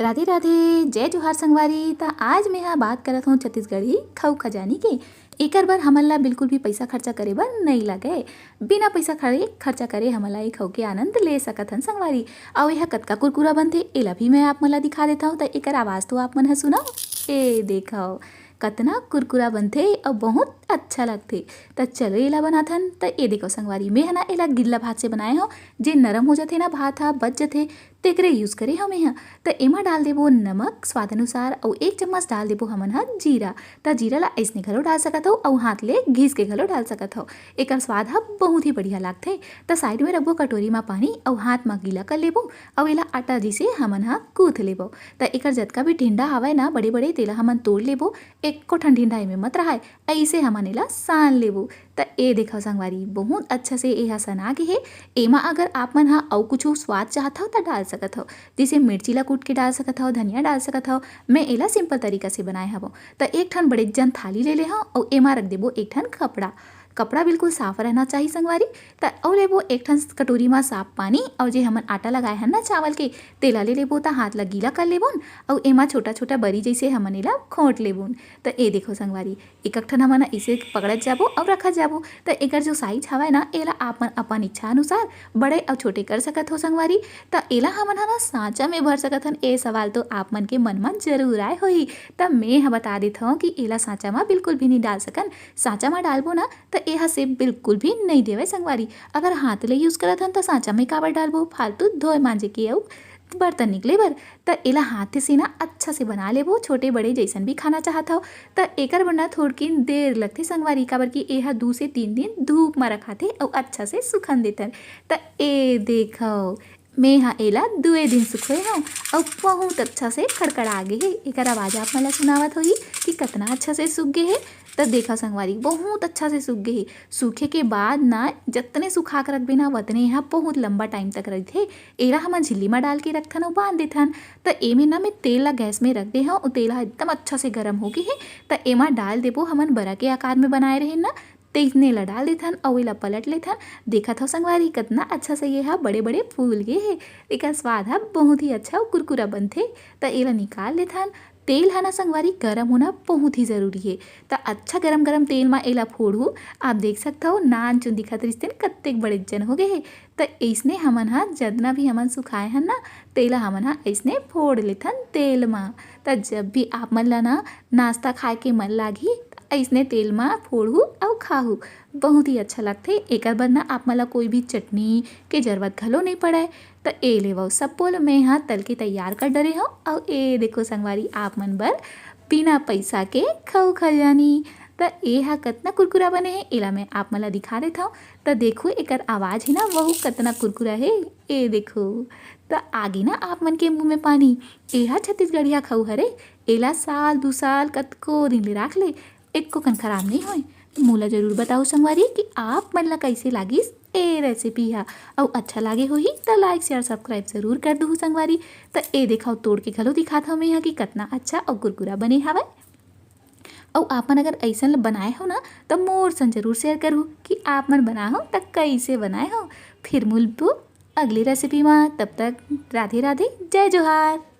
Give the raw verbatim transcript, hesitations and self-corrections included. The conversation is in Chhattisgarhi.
राधे राधे, जय जोहार संगवारी। त आज मैं हा बात करत हूँ छत्तीसगढ़ी खऊ खजानी के। एकर बर हमन ला बिल्कुल भी पइसा खर्चा करे बर नइ लगे। बिना पइसा खड़े खर्चा करे हमन ला ए खऊ के आनंद ले सकत हन संगवारी। अउ एहा कतका कुरकुरा बनथे, एला भी मैं आप मन ला दिखा देत हूँ। त एकर आवाज तो आप मन ह सुनव, ए देखव कतना कुरकुरा बनथे अउ बहुत अच्छा लगथे। त चलो एला बनाथन। त ए देखो संगवारी, मैं ह ना एला गिल्ला भात से बनाए हव, जे नरम हो जाथे ना, भात ह बच जाथे, तेकरे use करे हव मैं ह। त एमा डाल देबो नमक स्वाद अनुसार अउ एक चम्मच डाल देबो हमन ह जीरा। त जीरा ला अइसने घलो डाल सकत हव अउ हाथ ले घिस के घलो डाल सकत हव। एकर स्वाद ह बहुत ही बढ़िया लागथे। त side में रखबो कटोरी म पानी अउ हाथ म गीला कर लेबो अउ एला आटा जइसे हमन ह गूंथ लेबो। त एकर जतका भी ढिंडा हवय ना बड़े-बड़े, तेला हमन तोड़ लेबो। एको ठन ढिंडा एमे मत रहय, अइसे हमन एला सान लेबो। त ए देखव संगवारी, बहुत अच्छा से एहा सना गे हे। एमा अगर आप मन ह अउ कुछु स्वाद चाहत हव त डाल सकत हव, जइसे मिर्ची ला कूट के डाल सकत हव, धनिया डाल सकत हव। मैं एला simple तरीका से बनाए हवं। त एक ठन बड़े जन थाली ले ले हव अउ एमा रख देबो एक ठन कपड़ा। कपड़ा बिल्कुल साफ रहना चाही संगवारी। त अउ लेबो एक ठन कटोरी म साफ पानी अउ जे हमन आटा लगाए हन ना चावल के, तेला ले लेबो त हाथ ला गीला कर लेबोन अउ एमा छोटा-छोटा बरी जइसे हमन एला खोंट लेबोन। त ए देखो संगवारी, एक-एक ठन हमन अइसे पकड़त जाबो अउ रखत जाबो। त एकर जो size हवय ना, एला आप मन अपन इच्छा अनुसार बड़े अउ छोटे कर सकत हो संगवारी। त एला हमन ह ना सांचा में भर सकत हन। ए सवाल तो आप मन के मन म जरूर आए होही। त मैं ह बता देत हव कि एला सांचा म बिल्कुल भी नइ डाल सकन। सांचा म डालबो ना, त एहा shape बिल्कुल भी नइ देवय संगवारी। अगर हाथ ले use करत हन, त सांचा में काबर डालबो? फालतू धोए मांजे के अउ बर्तन निकले बर। त एला हाथे से ना अच्छा से बना लेबो, छोटे बड़े जइसन भी खाना चाहत हव। त एकर बर ना थोड़किन देर लगथे संगवारी, काबर कि एहा दू से तीन दिन धूप म रखाथे अउ अच्छा से सुखन देथन। त ए देखव, मैं ह एला दुए दिन सुखोए हव अउ बहुत अच्छा से खड़खड़ा गे हे। एकर आवाज आप मन ला सुनावत होही कि कतना अच्छा से सूख गे हे। त देखा संगवारी, बहुत अच्छा से सूख गे हे। सूखे के बाद ना, जतने सुखा के रखबे ना, वतने एहा बहुत लंबा time तक रहिथे। एला हमन झिल्ली म डाल के रखथन अउ बांध देथन। त एमे ना मैं तेल ला गैस में रख दे हव, अउ तेल ह एकदम अच्छा से गरम हो गे हे। त एमा डाल देबो हमन बरा के आकार में बनाए रहेन ना, तेसने ला डाल देथन अउ एला पलट लेथन। देखत हव संगवारी, कतना अच्छा से ये ह बड़े-बड़े फूल गे हे। एकर स्वाद ह बहुत ही अच्छा अउ कुरकुरा बनथे। त एला निकाल लेथन। तेल ह ना संगवारी गरम होना बहुत ही जरूरी हे। त अच्छा गरम-गरम तेल म एला फोड़हू। आप देख सकथव, नान चुन दिखत रिहिस तेन कतेक बड़े जन हो गे हे। त अइसने हमन ह जतना भी हमन सुखाए हन ना, तेला हमन ह अइसने फोड़ लेथन तेल म। त जब भी आप मन ला ना नाश्ता खाए के मन लागही, त अइसने तेल म फोड़हू अउ खाहू, बहुत ही अच्छा लगथे। एकर बर ना आप मन ला कोई भी चटनी के जरूरत घलो नइ पड़य। त ए लेवव, सब्बो ल मैं ह तल के तैयार कर डरे हव। अउ ए देखो संगवारी, आप मन बर बिना पइसा के खऊ खजानी। त ए ह कतना कुरकुरा बने हे, एला मैं आप मन ला दिखा देथव। त देखो, एकर आवाज ही ना, वहू कतना कुरकुरा हे। ए देखो, त आगे ना आप मन के मुंह में पानी। ए ह छत्तीसगढ़िया खऊ हरे, एला साल दू साल कतको दिन ले राख ले, एको कन खराब नइ होय। मोला जरूर बताओ संगवारी कि आप मन ला कइसे लागिस ए recipe ह, अउ अच्छा लागे होही त like, share, subscribe जरूर कर दुहू संगवारी। त ए देखव, तोड़ के घलो दिखात हव मैं ह कि कतना अच्छा अउ कुरकुरा बने हवय। अउ आप मन अगर अइसन ल बनाए हो ना, त मोर संग जरूर share करहू कि आप मन बनाए हो त कइसे बनाए हो। फिर मिलबो अगली recipe म, तब तक राधे राधे, जय जोहार।